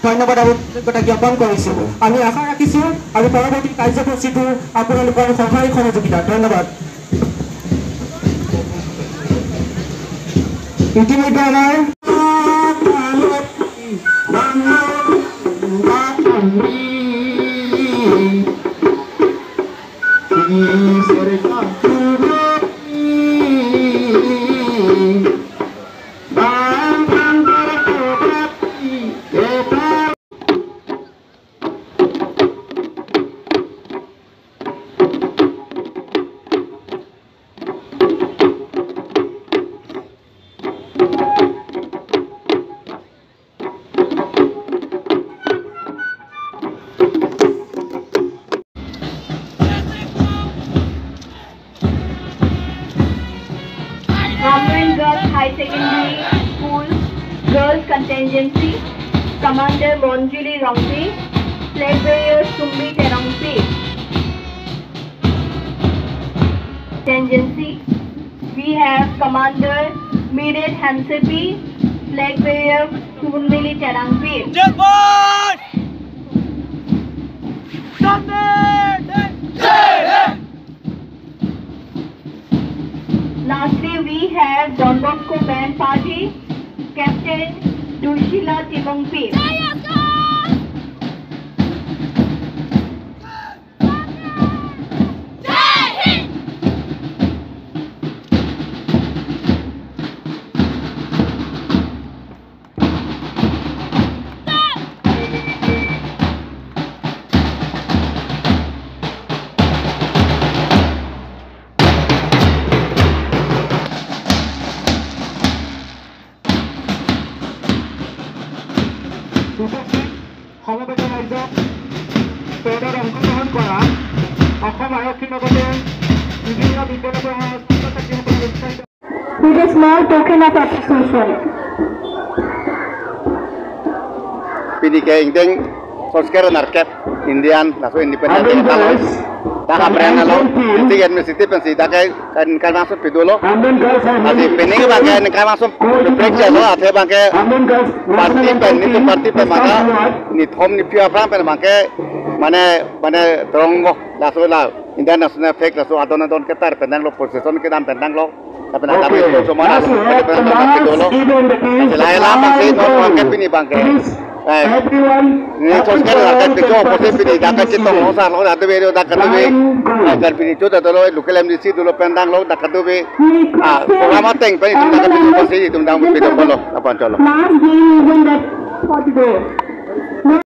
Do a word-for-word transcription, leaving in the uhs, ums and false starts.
ধন্যবাদ আৰু কৃতজ্ঞতা জ্ঞাপন কৰিছো। আমি আশা ৰাখিছো আৰু পৰৱৰ্তী কাৰ্যসূচীটো আপোনালোকৰ সহায় সহযোগিতা। ধন্যবাদ। ইতিমধ্যে আমাৰ Government Girls High Secondary School Girls Contingency, Commander Monjuli Rongpi, Flag Bearer Sumbi Terongpi. Contingency, we have Commander Miret Hansepi, Flag Bearer Sunmili Terangpi. Lastly, we have Don Bosco Band Party, Captain Dushila Timungpi. উপস্থিত সমবেত ৰাইজক পেৰেডত অংশগ্ৰহণ কৰা অসম আৰক্ষীৰ লগতে বিভিন্ন বিদ্যালয়সমূহৰ ছাত্ৰ-ছাত্ৰীসকলক উৎসাহিত With a small token of appreciation. Pini ke ingdeng sosket ra nerkep Indian laso Independence Day tanglo. Dak aphrang lo, district administrative pensi dak ke kan kan masuk pidolo. Lasi pini ke bangke kan masuk reflect lo, athe bangke party pen, netum party pen maka nithom niphli aphrang pen bangke mane mane teronggo laso la Indian national flag laso adon adon ketar pen danglo, procession kedam pen danglo. Tapi na kami semua na kami dolo. Selain lama sih non bangke pini bangke. Eh, ini terus kan akan kejo posisi pini dak kacitong lo sa lo dak video dak kami. Agar pini itu dah dolo local M D C dolo pen danglo dak kami. Ah, program ateng pini dak kami posisi itu dang video dolo apa dolo. Last game even that for today.